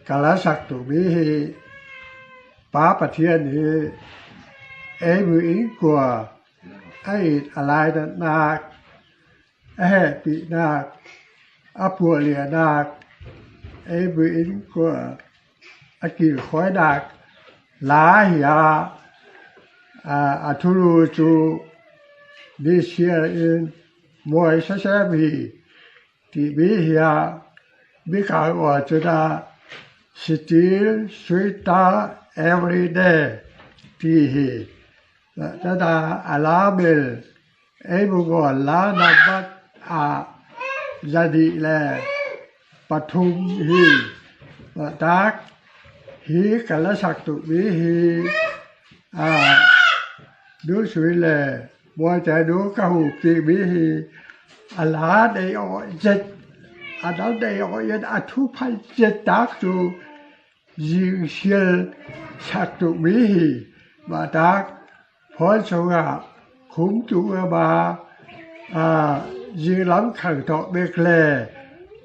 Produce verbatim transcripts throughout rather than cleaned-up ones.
ka lasak tuk mi hi. Pa Pathian hi. Ei bu in kua a it a lainatnak, a hehpihnak, a puahlianak, ei bu in kua a kilkhawinak la hi a, a, a thulu cu nisial in muai sasem hi. Ti mi hi a, Mikang aw cun a, still sweeter every day ti hi. Tata a la bel ei bu ngawn la nambat a, zanih le pathum hi. Taktak hi ka lasak tuk mi hi. A, nu sui le muaite nu ka huk tuk mi hi. A la nei aw zet, a la nei aw in a thu phal zet tak cu zingsial sak tuk mi hi. Mahtak phawn sungah khum tuk a ma, a, zinglam khang tawh bek le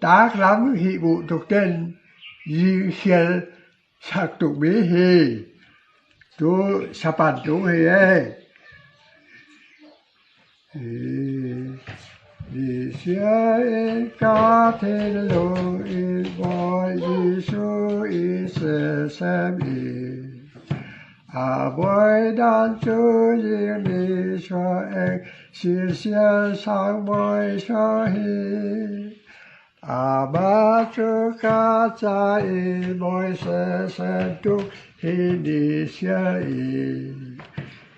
taklam hih buh tuk ten zingsial sak tuk mi hi. Tu sapan tung hi ei. Hi, hi sia in ka thinlung in Bawi Jesu i sesem in. A bawi dan cu zing ni sua eng, silsial sang bawi sua hi. Amah cu ka ca in Bawi sesem tuk hi ni sia in.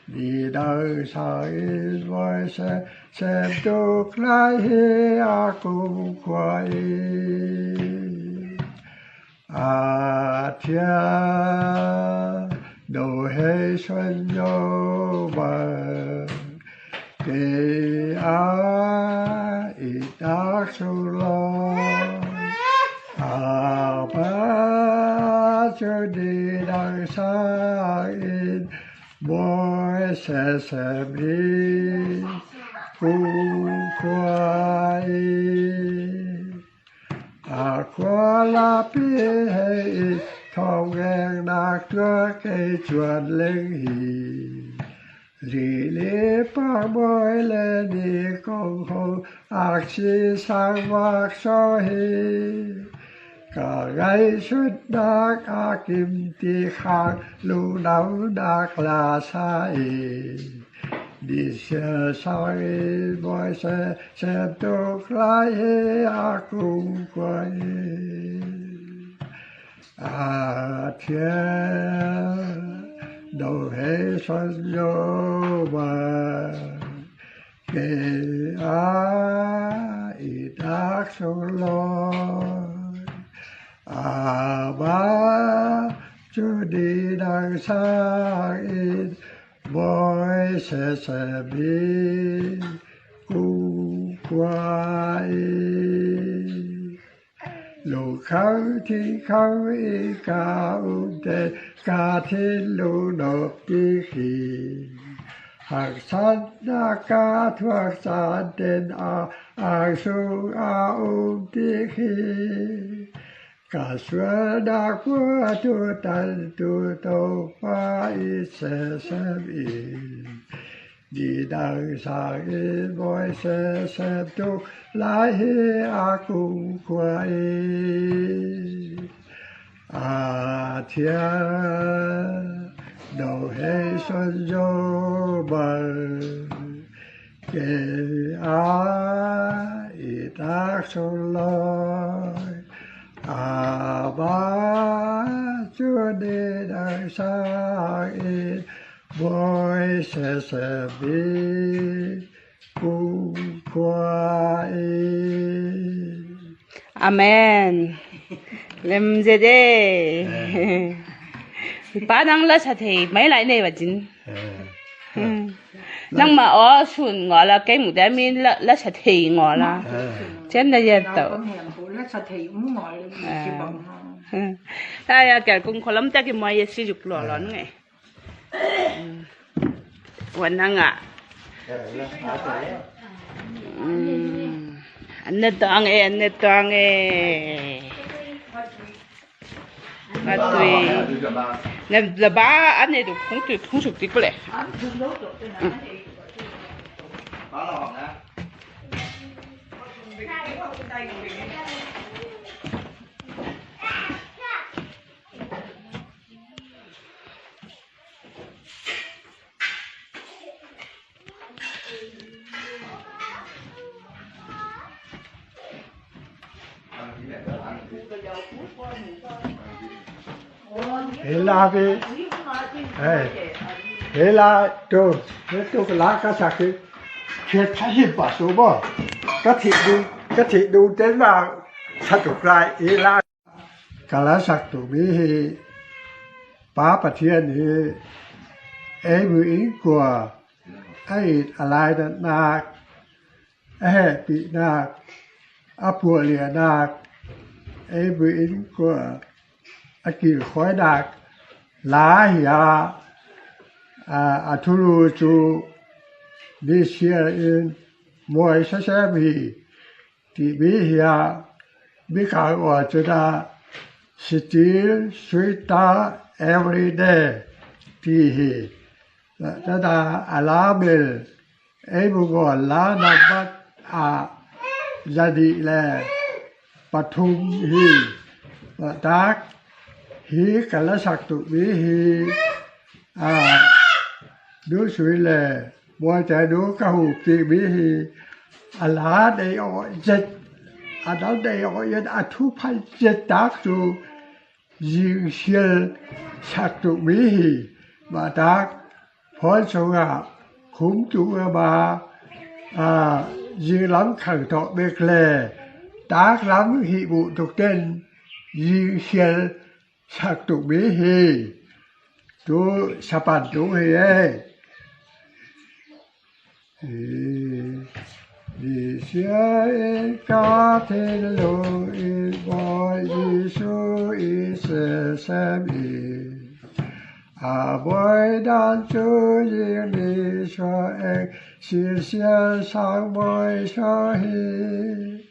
Nidang sangin Bawi sesem tuk lai hi a kumkhua in. A thiang no hei suan yo bang, kei a i tak sung law. Amah cu nidang sangin Bawi sesem hi kumkhua in. A khua lapi hei in thawngengnak tua kei cuan leng hi. Lili pangbawi le ni kong hong aksi sang vak saw hi. Ka ngaihsutnak a kim ti khang lungdamnak la sa hi. Nisial sangin Bawi sesem tuk lai hi a kumkhua in. A thiang no hei suan yo bang, kei a i tak sung law. Amah cu nidang sangin Bawi sesem hi kumkhua in. Lungkham thingkham in ka umte ka thinlung nop ding hi. Haksatnak ka thuak caan ten a ang sung a um ding hi. Ka sualnak pua tu tan tu Topa i sesem in. Nidang sangin Bawi sesem tuk lai hi a kumkhua in. A thiang no hei suan zo bang, kei a i tak sung lawi. Amah cu nidang sangin Bawi sesem hi kumkhua in. Amen. Lemzet e. Amen. Pa nang lasa thei mai lai nei va cin. Amen. Hmm. Nangmah aw sun ngaw la, kei mute min la, lasa thei ngaw la. Amen. Cen na yet tau. Lasa thei um ngaw le. Amen. Taya kya kung kolam taki mo ye si juk lo lo nge. Wan hang ah. An ne tang e, an ne tang e. Nga tui. Na, na ba a ne du khung tui khung suk tik pale. Hela bi, eh, hela tu, tu la ka sak ki, khe tha hip ba su bo, ka thi du, ka thi du ten ma, sa tu klai, hela. Ka la sak tu mi hi, Pa Pathian hi, ei bu in kua, a it a lai na nak, a hehpihnak, a puahlianak, ei bu in kua, a kilkhawinak, la hi a, a, a thulu cu, mi sial in, muai sasem hi, ti mi hi a, mi kang aw cun a, still sweeter every day, ti hi. Tada a la bel, ei bu gawn la nambat a, zanih le pathum hi. Tak hi ka la sak tu mi hi. A, nu sui le, muaite nu ka hu ti mi hi. A la nei aw zet, a dal nei aw zet, a thu phai zet tak cu, zingsial sak tu mi hi. Mah tak, phawn sungah khum tu a ma, a, zinglam khang tawh bek le, taklam hih buh tuk ten, zingsial sak tu mi hi. Tu sapan tu hi e. Ni sia in ka thinlung in Bawi Jesu i sesem in, a bawi dan cu zing ni sua eng, sisia sang bawi sua hi.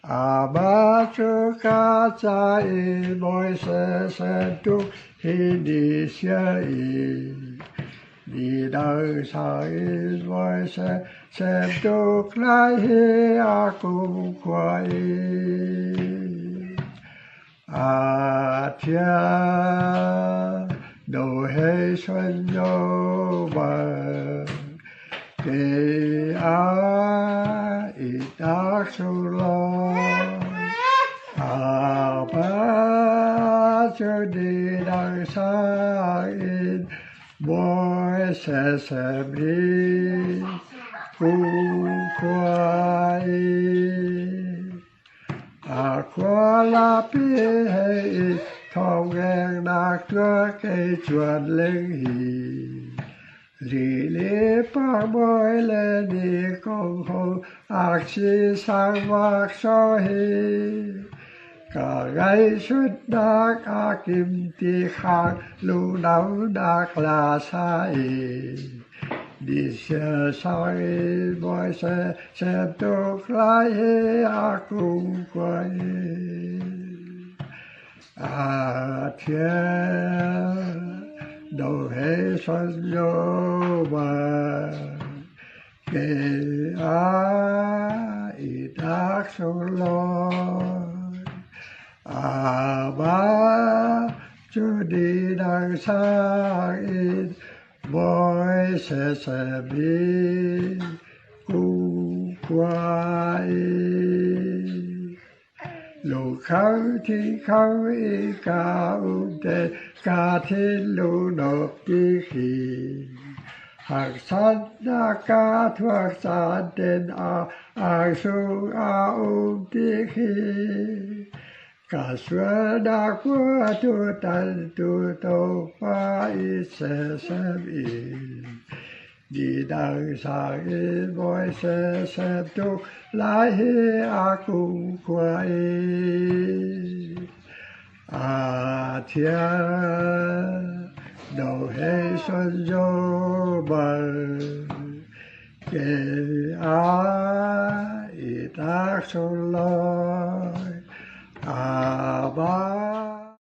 Amah cu ka ca in bawi sesem tuk hi ni sia in, ni dang sang in bawi sesem tuk lai hi a kumkhua in. A thiang, no hei suan zo bang, kei a i tak sung law, a pa cu ni dang sang in, bawi sesem hi kumkhua in. A khua lapi hei in thawngengnak tua kei cuan leng hi. Lili pangbawi le ni kong hong aksi sang vak saw hi. Ka ngaihsutnak a kim ti khang lungnamnak la sa hi. Ni sia sang in bawi sesem tuk lai hi a kumkhua in. A thiang, no hei suan zo bang, kei a i tak sung law, a pa cu ni dang sang in, bawi sesem hi kumkhua in. Lungkham thingkham in ka umte, ka thinlung nop ding hi. Haksatnak ka thuak san ten a, ang sung a um ding hi. Ka sualnak pua tu tan tu Topa i sesem in. Ni dang sang in bawi sesem tuk lai hi a kumkhua in. A thiang, no hei suan zo bang, kei a i tak sung law, a pa